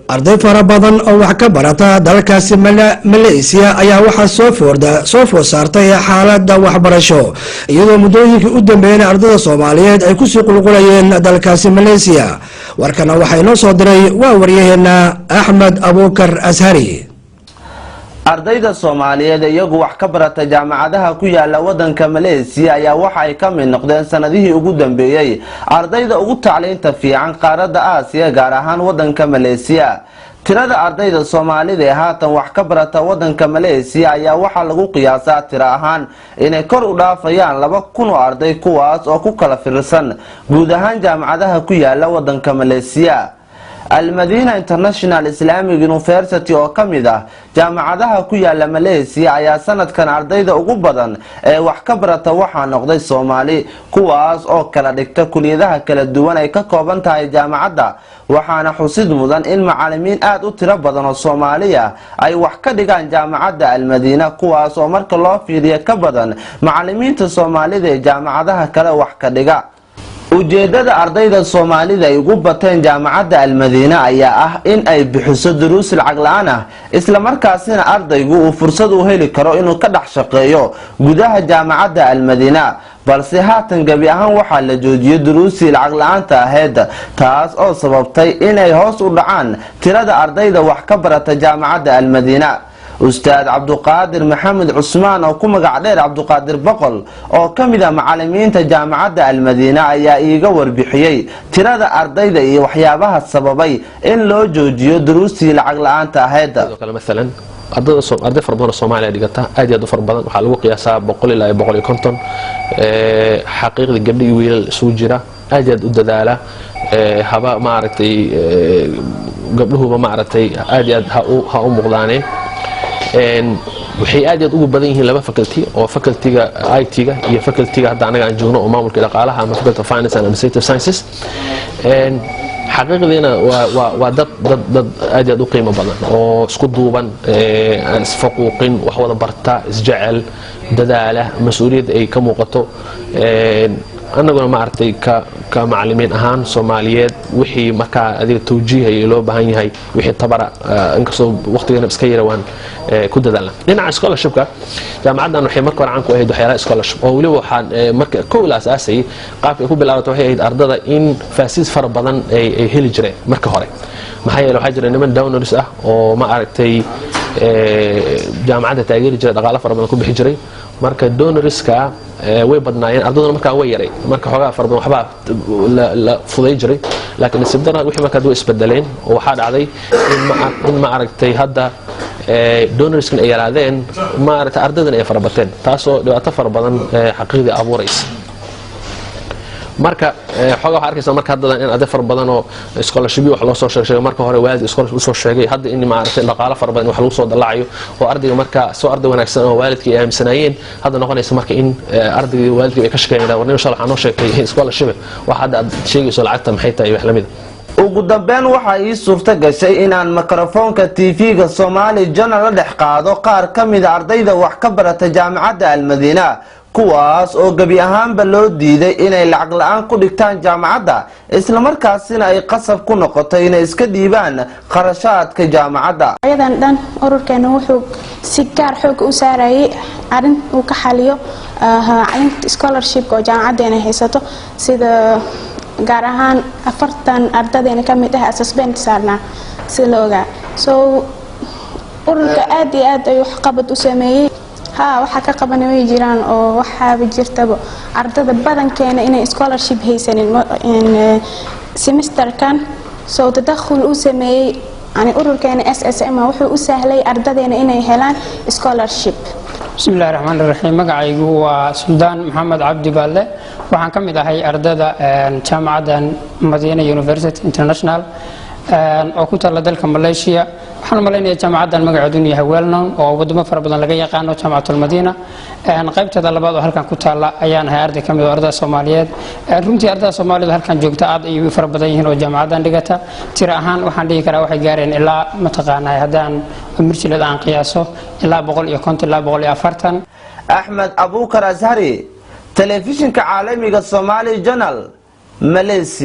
Arday fara badan oo wax ka barata dalkaasi Maleysiya ayaa waxaa soo food saartay xaalada waxbarasho, iyadoo muddooyinkii u dambeeyeen ardayda Soomaaliyeed ay kusii qulqulayeen dalkaasi Maleysiya. Warkana waxaa inoo soo diray waa waryaheena Axmed Abuukar Ashari. Ardayda Soomaaliyeed iyagu wax ka barata jaamacadaha ku yaala wadanka Maleesiya ayaa waxa ay ka mid noqdeen sanadihii ugu dambeeyey ardayda ugu tacliinta fiican qaaradda Aasiya, gaar ahaan wadanka Maleesiya. Tirada ardayda Soomaalida ee haatan wax ka barata wadanka Maleesiya ayaa waxaa lagu qiyaasaa tiro ahaan inay kor u dhaafayaan 2000 oo arday, kuwaas oo ku kala firirsan guud ahaan jaamacadaha ku yaala wadanka Maleesiya. Almadina International Islamic University oo ka mid ah jaamacadaha ku yaala Maleesiya ayaa sanadkan ardayda ugu badan ee wax ka barata waxaa noqday Soomaali, kuwaas oo kala dhigta kuliyadaha kala duwan ay ka kooban tahay jaamacadda. Waxaana xusid mudan in macalimiin aada u tiro badan oo Soomaaliya ay wax ka dhigaan jaamacadda Almadiina, kuwaas oo marka loo fiiriyo ka badan macalimiinta Soomaalida ee jaamacadaha kale wax ka dhiga. Ujeedada ardayda Soomaalida ay ugu bateen jaamacadda Almadiine ayaa ah in ay bixiso duruus lacag la-aan ah, islamarkaasina ardaygu uu fursad u heli karo inuu ka dhex shaqeeyo gudaha jaamacadda Almadiina. Balse haatan gebi ahaan waxaa la joojiyay duruustii lacag la-aanta ahayd, taas oo sababtay inay hoos u dhacaan tirada ardayda wax ka barata jaamacadda Almadiina. Ustaad Cabduqaadir Maxamed Cusmaan oo ku magac dheer Cabduqaadir Boqol, oo ka mid ah macalimiinta jaamacadda Almadiina, ayaa iiga warbixiyey tirada ardayda iyo waxyaabaha sababay in loo joojiyo duruustii lacag la-aanta ahayd. Sidoo kale, maalan, ardayda arday fara badan oo Soomaaliya dhigata, aad iyo aad u fara badan, waxaa lagu qiyaasaa 100 ilaa 150. Xaqiiqda gabdho iyo wiilal isugu jira, aad iyo aad u dadaala. Haba maaragtay, gabdhuhuba maaragtay aad iyo aad ha u muuqdaaneen. Waxay aad iyo aad ugu badan yihiin laba faculty, oo facultyga IT-ga iyo facultyga hadda anaga aan joogno oo maamulka dhaqaalaha ama Faculty of Finance and Administrative Sciences. Xaqiiqdiina waa dad aad iyo aad u qiimo badan oo isku duuban, aan isfaquuqin, wax wada barta, isjecel, dadaala, mas-uuliyad ay ka muuqato. Annaguna maaragtay ka macalimiin ahaan Soomaaliyeed, wixii markaa adiga tawjiihaya loo baahan yahay, wixii tabara, inkastoo waqtigeena iska yara, waan ku dadaalna. Dhinaca scholarshipka, jaamacaddan waxay marka hore caan ku ahayd waxyaalaha scholarship, oo weliba waxaan marka kow la asaasayay qaabka ay ku bilaabatay waxay ahayd ardada in facilities fara badan ay heli jireen marka hore. Maxaa yeele, waxaa jira niman donors ah oo ma aragtay jaamacadda taageeri jiray, dhaqaalo fara badan ku bixi jiray. Marka donorska way badnaayeen, ardaduna markaa way yaray, marka xoogaa fara badan waxbaa la fuday jiray. Laakiin nasiib dara, wixii markaa way isbedeleen oo waxaa dhacday in ma aragtay hadda donorskan ay yaraadeen, ma aragtay ardaydana ay fara bateen, taasoo dhibaato fara badan xaqiiqdii abuuraysa. Marka xoogaa waxaa arkaysa marka haddadan in arday fara badan oo scholarshipyo wax loo soo sheeg sheegay, marka hore waalid scholarship usoo sheegay, hadda in maaragtay dhaqaalo fara badan wax lagu soo dalacayo, oo ardayga marka soo arday wanaagsan oo waalidkii ay aaminsanaayeen hadda noqonaysa marka in ardaygii waalidkii ay ka shaqeeyaan: "War nin, insha Allah waxaa noo sheegtay scholarship, wax hadda aad sheegayso lacagta maxay tahay?" Wax lamid. Ugu dambeyn, waxaa ii suurto gashay inaan mikrofoonka TV-ga Somali Channel la dhex qaado qaar ka mida ardayda wax ka barata jaamacadda Almadiina, kuwaas oo gebi ahaanba loo diiday inay lacag la-aan ku dhigtaan jaamacadda, islamarkaasina ay qasab ku noqotay inay iska dhiibaan kharashaadka jaamacadda. Ayadan dhan ururkeena wuxuu si gaar xooga u saarayay arrin uu ka xaliyo arrinta scholarshipka oo jaamacadeena haysato, sida gaar ahaan 40 ardadeena ka mid ah suspend saarnaa sida la ogaa. So ururka aad iyo aad ayuu waxqabad u sameeyey. Ha, waxaa ka qabana way jiraan, oo waxaaba jirtaba ardada badankeena inay scholarship haysanin semesterkan. So tadakhul uu sameeyey yani ururkeena SSM wuxuu u sahlay ardadeena inay helaan scholarship. Bismillahi raxmaan raxiim. Magacaygu waa Suldaan Maxamed Cabdi Baalle. Waxaan ka mid ahay ardada jaamacaddan Madiina University International oo ku taalla dalka Malaysia. Waxaan malaynayaa jaamacaddan magaceedu inuu yahay well-known oo wadamo fara badan laga yaqaano, Jaamacatulmadiina qaybteeda labaad oo halkan ku taalla ayaan ahay arday ka mid oo ardada Soomaaliyeed. Runtii ardada Soomaalida halkan joogta aad ayay u fara badan yihiin oo jaamacaddan dhigata. Tiro ahaan waxaan dhihi karaa waxay gaareen ilaa, mataqaanaa, haddaan mirjilad aan qiyaaso, ilaa 150 ilaa 140. Axmed Abuukar Ashari, telefishinka caalamiga Somali Channel, Malaysia.